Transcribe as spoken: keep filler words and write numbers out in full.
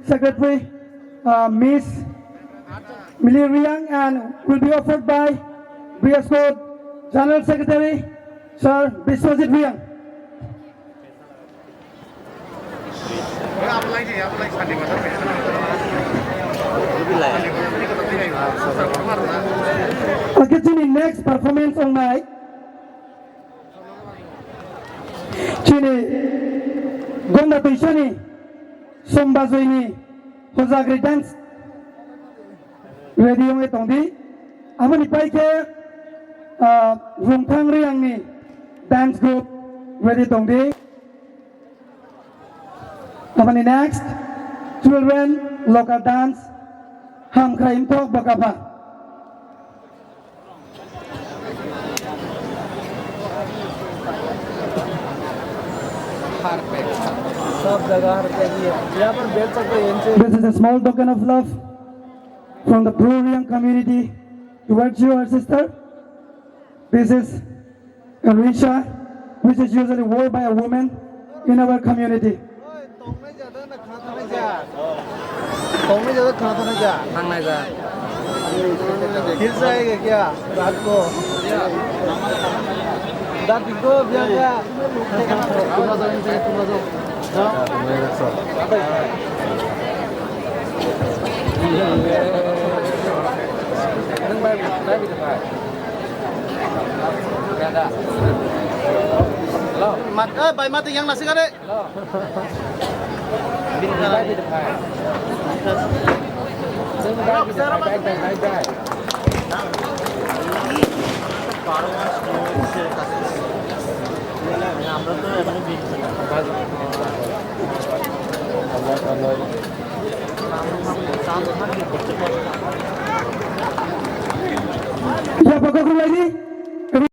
Secretary, uh, Miss Mili Riang, and will be offered by B S Code General Secretary, Sir Biswajit Riang. Oke, chini next performance wngnai chini Gonda Tuisani Sombajoini Hojagri dance ready wngwi tongdi. Aboni pai khe, ah, Rungthang Riangni dance group ready tongdi. Aboni next, children local dance, Hamkhrai Imthok Bokapha. सब जगह हर पे भी है। यहाँ पर बैठ सकते हैं इनसे। This is a small token of love from the Bru Riang community towards you, our sister. This is a risha, which is usually worn by a woman in our community. तौंगनाय जादों ना खाना थानाय जा? तौंगनाय जादों खाना थानाय जा? थांनाय जा। गिर जाएगा क्या रात को? दादी को भी आ गया। Mat, eh, bai mati yang nasi kare. Ya, pokok lagi.